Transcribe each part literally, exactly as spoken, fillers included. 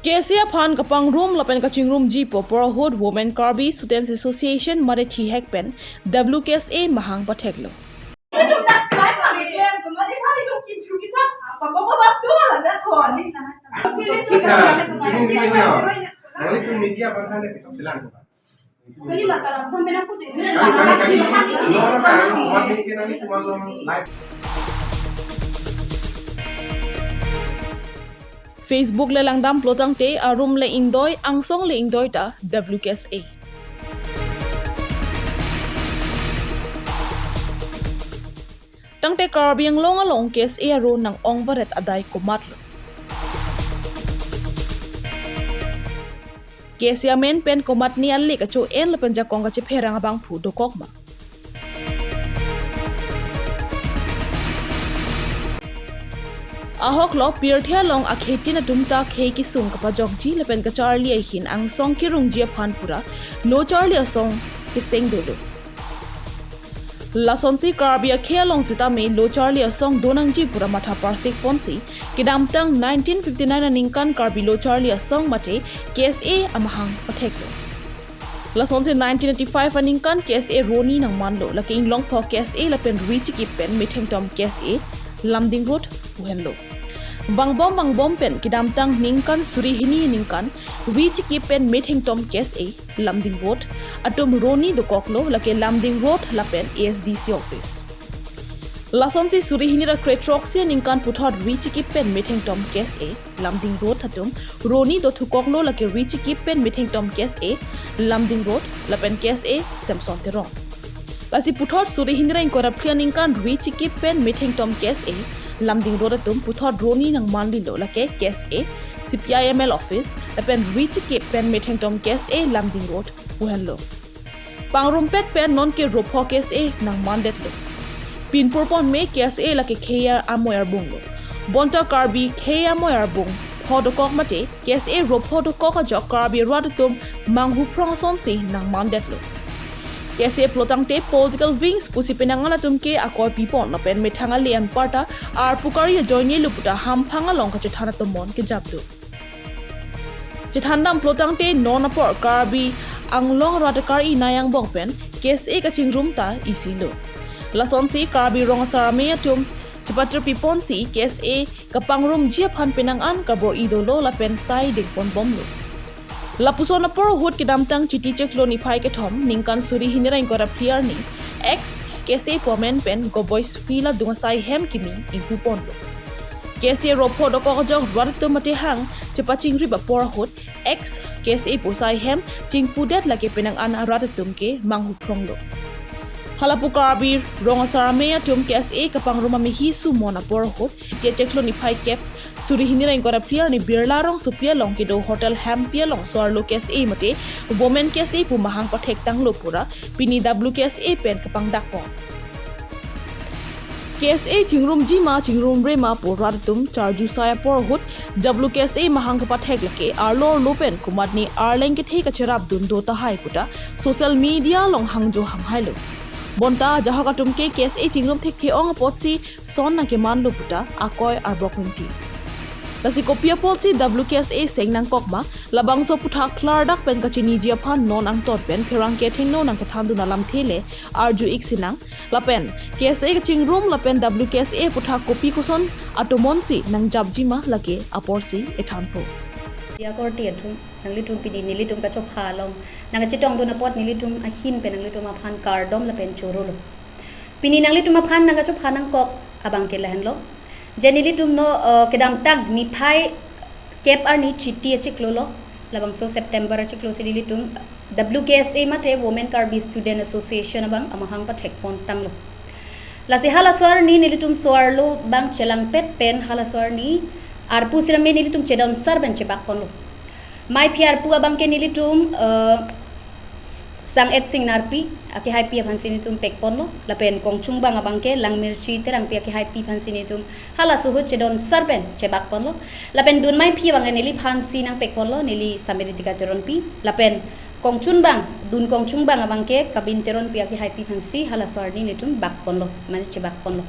K S A aphan kapangrum lapen kachingrumji pu apor ahut Women Karbi Students Association mate thihek pen W K S A mahang patheklo. Facebook le langdam pulotangte arum le ingdoi, angsong le ingdoi ta W K S A. Tangte Karbi Anglong along K S A aron nang-ong varet adai komatlo? K S A amen pen komatne ale kacho-en lapen jakong kachepherang abangphu dokok ma? Ahoklo, pirthe along akhetin atum ta khei kesung kapajokji lapen kacharli ahin angsong kerungji aphan pura lo charli asong keseng dolo. Lasonsi Karbi akhei along sitame lo charli asong donangji pura matha parsik ponsi kedamtang nineteen fifty-nine aningkan Karbi lo charli asong mate K S A amahang patheklo. Lasonsi nineteen eighty-five aningkan K S A roni nangmanlo, lake Inglongpho K S A lapen Ri Chikip pen Methengtom K S A Lumding Road pu henlo. Vangbom vangbom pen kedamtang ningkan suri hini aningkan Ri Chikip pen Methengtom K S A Lumding Road atum roni dokoklo, lake Lumding Road lapen A S D C office. Lasonsi suri hini ra kre throksi aningkan puthot Ri Chikip pen Methengtom K S A Lumding Road atum roni dothukoklo, lake Ri Chikip pen Methengtom K S A Lumding Road lapen K S A Samson Terong. Lasi puthot suri hini ra ingkoi ra phli aningkan Ri Chikip pen Methengtom K S A Lumding Road atum puthot roni nangmanlilo, lake K S A C P I M L office lapen Ri Chikip pen Methengtom K S A Lumding Road pu henlo. Pangrumpet pen nonke ropho K S A nangmandetlo. Pinpur pon me K S A lake khei amoi arbunglo. Bonta Karbi khei amoi arbung pho dokok mate K S A ropho dokok ajok Karbi rat atum manghu phrong asonsi nangmandetlo. K S A pulotangte political wings pusi penang an atum ke akoi pipon lapen methang ale anparta arpu kari ajoinelo puta hamphang along kachethan atomon kejapdo. Chethandam pulotangte non apor Karbi Anglong rat kar-i nai angbong pen K S A kachingrum ta isilo. Lasonsi Karbi Rong Asar Amei atum chepatir piponsi K S A kapangrumji aphan penang an kabor-i dolo lapen sai dengponbomlo. Lapuson apor ahut kedamtang Chiti chiklo niphai kethom ningkan suri hini ra ingkoi ra phli arni ex K S A pu amen pen Gobois Field adung asai hem kimi ingpuponlo. K S A ropho dokok ajok rat atum mate hang chepachingri apor ahut ex K S A pu asai hem chingpudet lake penang an arat atum ke manghu phronglo. Halapu Karbi Rong Asar Amei atum K S A kapangrum amehi sumon apor ahut Chiti chiklo niphai kep suri hini ra ingkoi ra phli arni Birla Rongsopi along kedo hotel hempi along so-arlo K S A mate Women K S A pu mahang pathektanglo pura pini W K S A pen kapangdakpon. K S A chingrumji ma chingrumre ma pu rat atum charju sai apor ahut W K S A mahang kapathek lake arlo arlo pen komatne arleng kethe kacherapdun do tahai puta social media along hangjo hanghailo. Bonta ajahak atum ke K S A chingrum thekthe ong apotsi son nangkemanlo puta akoi arbok rinti. Lasi kopi apotsi W K S A seng nangkok ma, labangso aputhak klardak pen kachiniji aphan non angton pen pherangke thengno nangkethandun alamthe le arju-ik sinang, lapen K S A kachingrum lapen W K S A aputhak kopi koson atomonsi nangjapji ma lake aporsi ethanpo. Dia korte atum, nanglitum pini nelitum kachopha along nangkachetongdun apot nelitum ahin pen nanglitum aphan kardom lapen chorolo. Pini nanglitum aphan nangkachopha nangkok abang ke lahenlo. Je nelitum non, eh, kedamtang niphai kep arni Chiti achiklo lo, labangso September achiklo si nelitum W K S A mate Women Karbi Student Association abang amahang pathekpontanglo. Lasi halaso arni nelitum so-arlo abang chelangpet pen halaso arni arpu sirame nelitum chedon sar pen chebakponlo. Maiphi arpu abang ke nelitum, eh, Sang-et Singnarpi akehaipi aphansi nelitum pekponlo, lapen Kongchungbang abang ke Langmirchi Terangpi akehaipi aphansi nelitum halaso ahut chedon sar pen chebakponlo, lapen Dun Maiphi abang ke neliphansi nangpekponlo, neli Samiritika Teronpi, lapen Kongchungbang, Dun Kongchungbang abang ke Kabin Teronpi akehaipi aphansi halaso arni nelitum bakponlo, mane chebakponlo.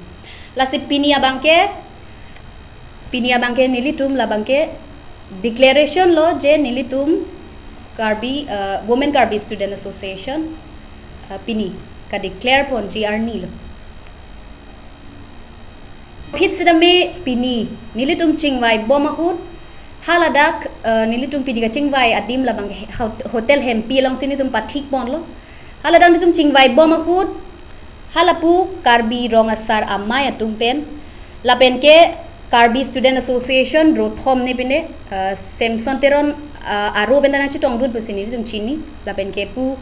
Lasi pini abang ke, pini abang ke nelitum labang ke Declaration lo je nelitum Karbi, uh, Women Karbi Student Association, uh, pini ka-declare ponji arni lo. Phit sitame pini nelitum chingvai bom ahut, haladak, uh, nelitum pini kachingvai adim labang he-, hot-, Hotel Hempi alongsi nelitum pathik ponlo. Haladak nelitum chingvai bom ahut, halapu Karbi Rong Asar Amei atum pen, lapen ke Karbi Student Association rothom ne pine, uh, Samson Teron, uh, aro pen ta nangchetongdun pusi nelitum chini, lapen ke pu,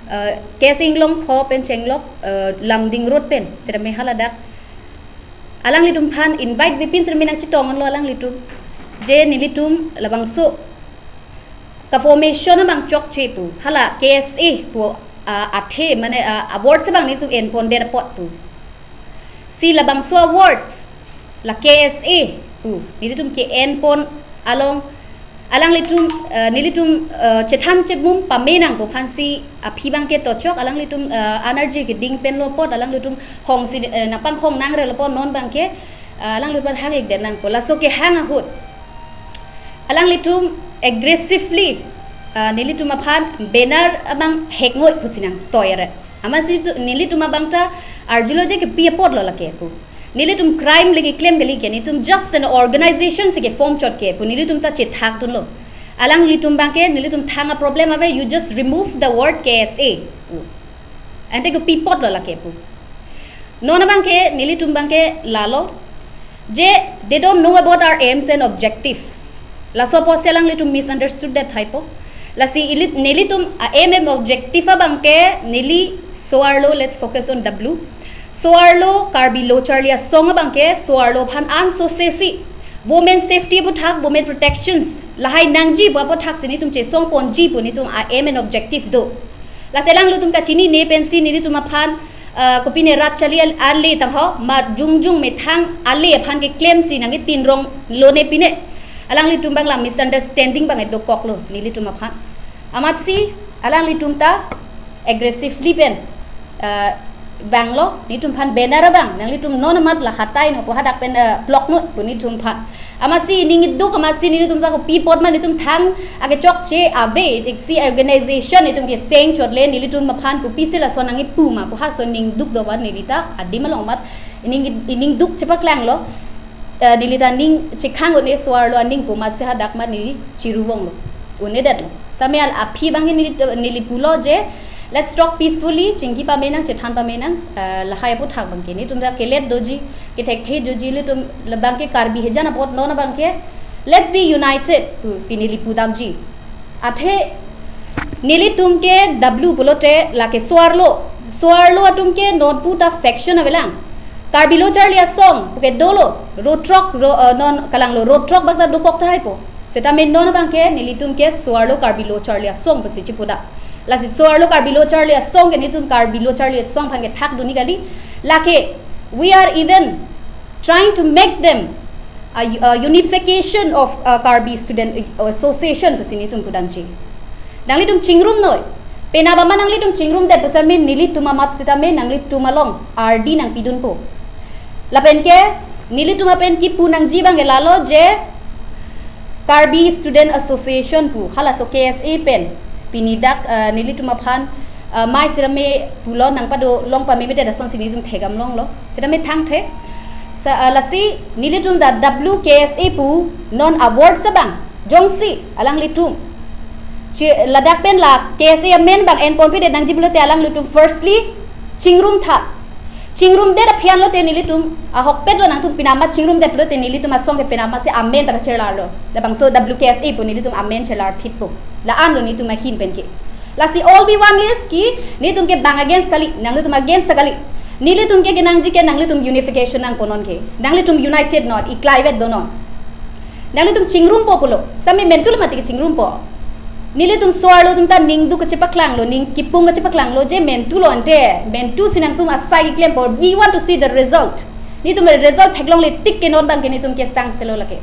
uh, K S Inglongpho pen chenglok, uh, Lumding Road pen sitame haladak alanglitum aphan invite vepin sitame nangchetong lo alanglitum. Je nelitum labangso ka-formation abang chokche pu, hala K S A pu, ah, athe mane, ah, awards abang nelitum enpondet apot pu. Si labangso awards la K S A pu nelitum ke-enpon along alanglitum, ah, nelitum, ah, chethan chemum pame nangpo aphansi aphi abang ke tochok alanglitum, ah, energy keding pen lo apot alanglitum hongsi, eh, nangpanghong nangre lo apot non abang ke, ah, alanglitum hang-ikdet nangpo. Laso kehang ahut alanglitum aggressively, ah, nelitum aphan banner abang hekngoi pusi nangtoi ret. Amatsi tu, nelitum abang ta arjulo je kepi apot lo lake pu. Nelitum crime le keklem kali ke, nelitum just an organization si ke-form chot ke pu, nelitum ta chethakdunlo. Alanglitum abang ke, nelitum thang a-problem ave, you just remove the word K S A pu. Ante kepi apot lo lake pu. Non abang ke, nelitum abang ke lalo. Je, they don't know about our aims and objective. Laso apotsi alanglitum misunderstood that type of. Lasi ili-, nelitum a-aim and objective abang ke, neli so-arlo, let's focus on W. So-arlo Karbi Lo Charli Asong abang ke, so-arlo aphan ansose si women safety aputhak, women protections lahai nangji pu aputhak si nelitum chesong ponji pu nelitum a-aim and objective do. Lasi alanglitum kachinine pensi nelitum aphan, ah, kopine rat charli al-, ale tangho, ma jongjong methang ale aphan keklemsi nangketinrong lone pine. Alanglitum abang la misunderstanding abang edokoklo nelitum aphan. Amatsi alanglitum ta aggressively pen, ah, vanglo, nelitum aphan banner abang, nanglitum non amat la hatai no pu hadak pen, ah, block noi pu nelitum aphan. Amatsi ning iduk, amatsi nelitum ta kopi apot ma nelitum thang akechokche ave, iksi organization nelitum keseng chotle, nelitum aphan kopisi lason nangkipu ma pu halaso ning duk do abang neli ta adim along amat ning, ning duk chepaklanglo, eh, neli ta ning chekhang un-e so-arlo aning pu amatsi hadak ma neli chiru vonglo, un-edetlo. Sitame al aphi abang ke neli, neli pulo je, let's talk peacefully, chingki pame nang, chethan pame nang, eh, lahai aputhak abang ke nelitum ta kelet doji, kethekthe doji, nelitum labang ke Karbi hejan apot non abang ke, let's be united pusi neli pudamji. Athe nelitum ke W pulote lake so-arlo, so-arlo atum ke non pu ta faction avelang. Karbi Lo Charli Asong pu ke dolo, road throk, ro-, eh, non kalanglo road throk bak ta dokok tahai po. Sitame non abang ke nelitum ke so-arlo Karbi Lo Charli Asong pusi chipudam. Lasi so-arlo Karbi Lo Charli Asong ke nelitum Karbi Lo Charli Asong aphan kethakdun ni kali. Lake, we are even trying to make them a, a unification of, uh, Karbi Student Association pusi nelitum pudamji. Nanglitum chingrum noi. Penap amat nanglitum chingrumdet pusitame nelitum amat sitame nanglitum along ardi nangpidunpo. Lapen ke nelitum apen kipu nangji abang ke lalo je Karbi Student Association pu, halaso K S A pen pini dak, eh, nelitum aphan, eh, mai sitame pulo nangpado long pamemedet asonsi nelitum thekdam longlo. Sitame thangthe. Sa, eh, lasi nelitum ta W K S A pu non awards abang jongsi alanglitum che ladak pen la K S A amen abang enponpidet nangji pulote alanglitum firstly chingrumtha. Chingrumdet aphi anlote nelitum ahokpet lo nangtum penap amat chingrumdet pulote nelitum asong ke penap amatsi amen ta chelarlo. Labangso W K S A pu nelitum amen chelarphitpo. La-anlo nelitum ahin pen ke. Lasi all we want is ki nelitum ke bang against kali, nanglitum against ta kali. Nelitum ke kenangji ke nanglitum unification nangpo non ke. Nanglitum united non, eklaivet do non. Nanglitum chingrumpo pulo. Sitame mentu lo mati ke chingrumpo. Nelitum so-arlo atum ta ning duk kachepaklanglo, ning kipung kachepaklanglo je mentu lo ante. Mentu si nangtum asai keklempo. We want to see the result. Nelitum result theklongle tik ke non abang ke nelitum ke sangselo lake.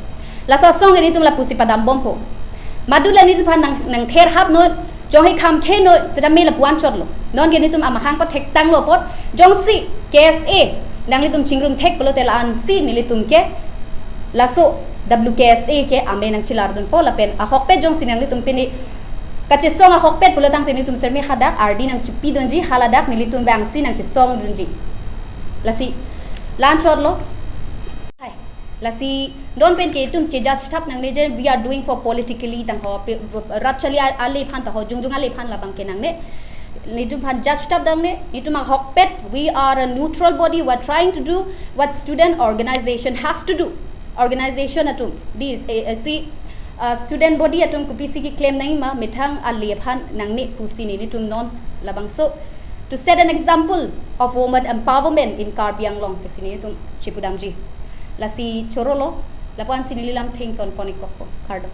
Laso asong ke nelitum lapusi padambompo. Madula nelitum aphan nang, nangtherhap noi, jonghe kham khe noi, sitame lapu anchotlo. Non ke nelitum amahang pathektanglo apot, jongsi K S A nanglitum chingrum thek pulote la-ansi nelitum ke laso W K S A ke amen nangchelar dunpo lapen ahokpet jongsi nanglitum pini kachesong ahokpet pulo tangte nelitum sirme hadak ardi nangchipidunji, haladak nelitum bangsi nangchesongdunji. Lasi la-anchotlo. Hai. Lasi non pen ke itum che-judge thap nangne je we are doing for politically tang ho, pe, rat chali a-, ale aphan ta ho, jongjong ale aphan labang ke nangne. Nelitum aphan judge thap nangne, nelitum ahokpet, we are a neutral body, we are trying to do what student organization have to do. Organization atum, this, eh, eh, si, uh, student body atum kopisi keklem nangji ma, methang ale aphan nangne pusi nelitum non labangso to set an example of woman empowerment in Karbi Anglong pusi nelitum chepudamji. Lasi chorolo, lapu-ansi neli lam thengton pon-ik kokpo, kardom.